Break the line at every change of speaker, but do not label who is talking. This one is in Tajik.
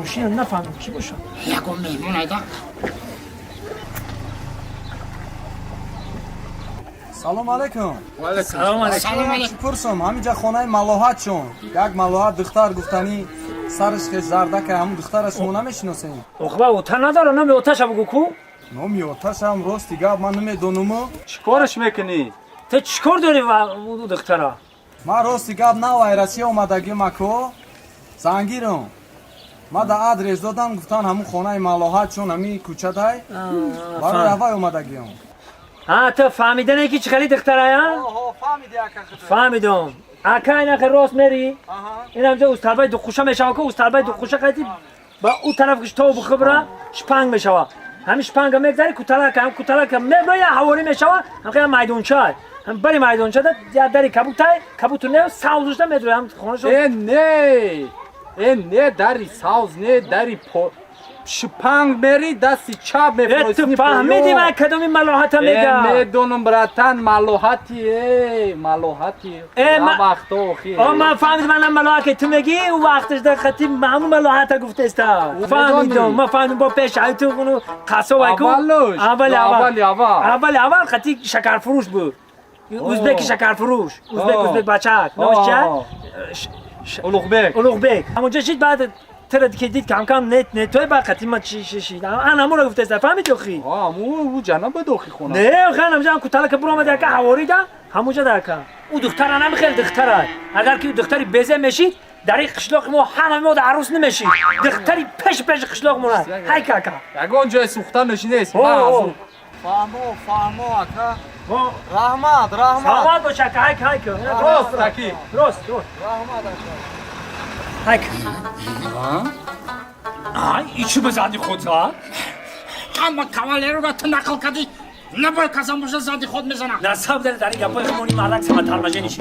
Мошина нафаҳмидам, ки боша.
Ягон меҳмон айда.
Салом алейкум.
Салом алейкум.
Салом алейкум.
Чӣ пурсам, ҳаминҷа хонаи малоҳатшон, як малоҳат духтар гуфтанӣ, сараш хел зардакай, ҳамун духтара шумо намешиносем?
Оқба, ота надора, номи оташа бугу ку.
Номи оташам, рости гап, ман намедонуму.
Чӣ кораш мекунӣ?
Ту чӣ кор дорӣ ва ӯ духтара?
Ман, рости гап, нав ай Россия омадагим, ако, зангирам. Ма да адрес додам, гуфтан, ҳамун хонаи малоҳатшон ҳамин кӯчадай, барои ҳавай омадагиам.
Ҳа, ту фаҳмидане, ки чӣ хели духтарая?
Фаҳмиди, ака?
Фаҳмидам, ака. Инаке рост мери, инамҷа усталбаи дуқуша мешава ку, усталбаи дуқуша қайти ба ӯ тараф киш то бухибра шпанг мешава. Ҳамин шпанга мегзари, куталака, ҳам куталака меброя, ҳаворӣ мешава, ҳам майдонча, ҳам бари майдончада я дари кабутай, кабуту не, савзушда медроя, ҳам хонашо.
Э, не, э, не, дари савз не, дари по шпанг мери, дасти чап.
Э, ту фаҳмиди, ман кадоми малоҳата мега?
Медонам, братан, малоҳати, э, малоҳати.
Э,
вақто охи.
О, ман фаҳмидам, манам малоҳат ки ту мегӣ, ӯ вақташ дар хати ҳамун малоҳата гуфтеста. Фаҳмидам, ман фаҳмидам, бо пеш ай ту уну қассоб ку.
Аввалуш.
Аввали аввал.
Аввали аввал.
Аввали аввал хати шакарфурӯш буд, узбеки шакарфурӯш, узбек, узбек бачак, номаш чия?
Улуғбек.
Улуғбек. Ҳамонҷа шид, баъд тра ки дид, кам кам нет нет той ба хати ма чи шид, ан ҳамуро гуфтеста, фаҳмиди охи?
Ҳаму ӯ ҷана буд охи хона.
Не, охи, ҳамҷа ҳам куталака буромада, яка ҳаворида ҳамуҷа да, ака. Ӯ духтара намихел духтара. Агар ки духтари безе мешид, дар ин қишлоқи мо ҳама мо да арӯс намешид. Духтари пеш пеши қишлоқ монад. Ҳай, кака.
Ягон ҷои сӯхтанаш нест.
Фаҳмо, фаҳмо, ака, раҳмат, раҳмат.
Саломат бош, ака. Ҳайк, ҳайк.
Рост аки.
Рост, рост.
Раҳмат, ака.
Ҳайк. Ай, ичи ба зади худ зад?
Ҳама кавалероро ту нақл кардӣ, набояд касам боша, зади худ мезанам.
Насаб дар ин гапои хумони мардак сама тармажениши.